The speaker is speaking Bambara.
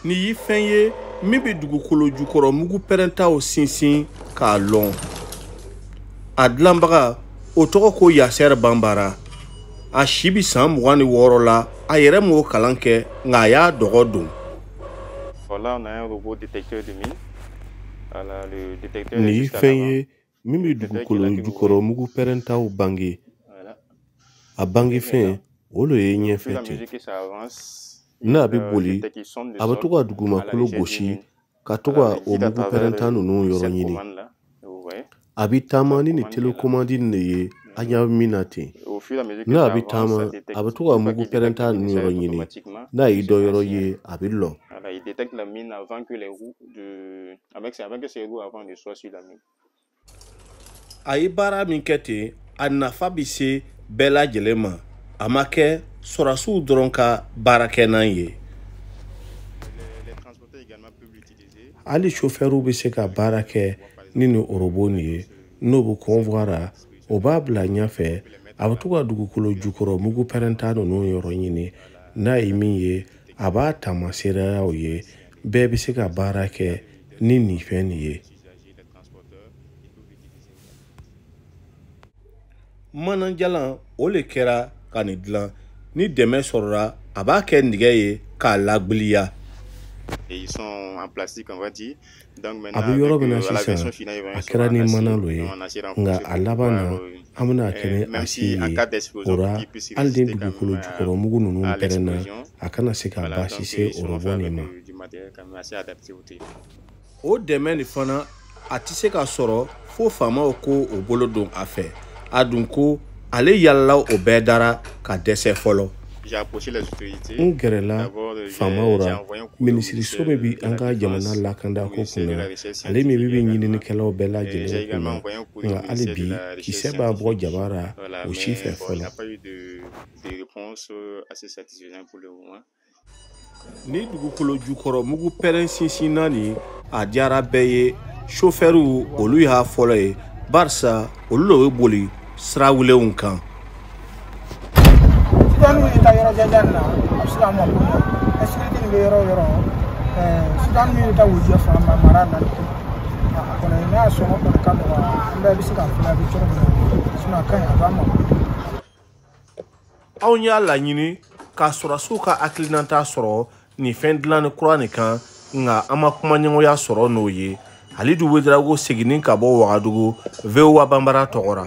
Nin ye fɛn ye min bɛ dugukolo jukɔrɔ mugu pɛrɛntaw sinsin k'a lɔn. A dilanbaga o tɔgɔ ko Yasɛri Banbara. A si bɛ san 26 la, a yɛrɛ m'o kalan kɛ, nka a y'a dɔgɔ don. Nin ye fɛn ye min bɛ dugukolo jukɔrɔ mugu pɛrɛntaw bange. A bangefɛn o lo ye ɲɛfɛ ten. N'a bɛ boli, a bɛ to ka dugumakolo gosi ka to ka o mugu pɛrɛnta ninnu yɔrɔ ɲini. A bɛ taama ni nin télécommande de ye an ɲɛ bɛ min na ten. N'a bɛ taama, a bɛ to ka mugu pɛrɛnta ninnu yɔrɔ ɲini. N'a y'i dɔ yɔrɔ ye, a bɛ lɔ. A ye baara min kɛ ten, a nafa bɛ se bɛɛ lajɛlen ma. A ma kɛ sɔrɔdasiw dɔrɔn ka baarakɛnan ye. Hali sofɛriw bɛ se ka baara kɛ ni nin robot nin ye. N'o bɛ convoi ra, o b'a bila ɲɛfɛ, a bɛ to ka dugukolo jukɔrɔ mugu pɛrɛnta ninnu yɔrɔ ɲini. N'a ye min ye, a b'a taamaseereyaw ye. Bɛɛ bɛ se ka baara kɛ ni nin fɛn nin ye. Manajalan o le kɛra ka nin dilan. Ni dɛmɛ sɔrɔla, a b'a kɛ nɛgɛ ye k'a lagbiliya. A bɛ yɔrɔ min na sisan, a kɛra ni mana lo ye, nka a laban na an bɛna kɛ ni acier ye. O la hali ni dugukolo jukɔrɔ mugu ninnu pɛrɛnna, a kana se ka baasi se o robot nin ma. O dɛmɛ nin fana, a tɛ se ka sɔrɔ fo faamaw ko o bolo don a fɛ. A dun ko ale yalala o bɛɛ dara ka dɛsɛ fɔlɔ. N gɛrɛla faamaw ra, minisiriso min bɛ an ka jamana lakandako kunna, ale min bɛ ɲininikɛlaw bɛɛ lajɛlen kunna, nka hali bi kisɛ b'a bɔ jaba ra o si fɛ fɔlɔ. Ni dugukolo jukɔrɔ mugu pɛrɛn sinsinna nin, a diyara bɛɛ ye. Sofɛriw olu y'a fɔlɔ ye, barisa olu de bɛ boli sira wulenw kan. Sudani bɛ taa yɔrɔ janjan na, a bɛ se k'an mako ɲɛ. Sécurité nin bɛ yɔrɔ o yɔrɔ, Sudani min bɛ taa Wojɛ fan ba mara na, a kɔni n'a sɔngɔ kɔni ka nɔgɔn, an bɛɛ bɛ se k'a fana bɛ cogo min na, sinon a ka ɲi, a b'an mako ɲɛ. Anw y'a laɲini ka sɔrɔdasiw ka hakilinata sɔrɔ nin fɛn dilanni kura nin kan, nka an ma kumaɲɔgɔnya sɔrɔ n'o ye. Halidu Ouédraogo seginni ka bɔ Wagadugu, VOA Banbara tɔgɔ ra.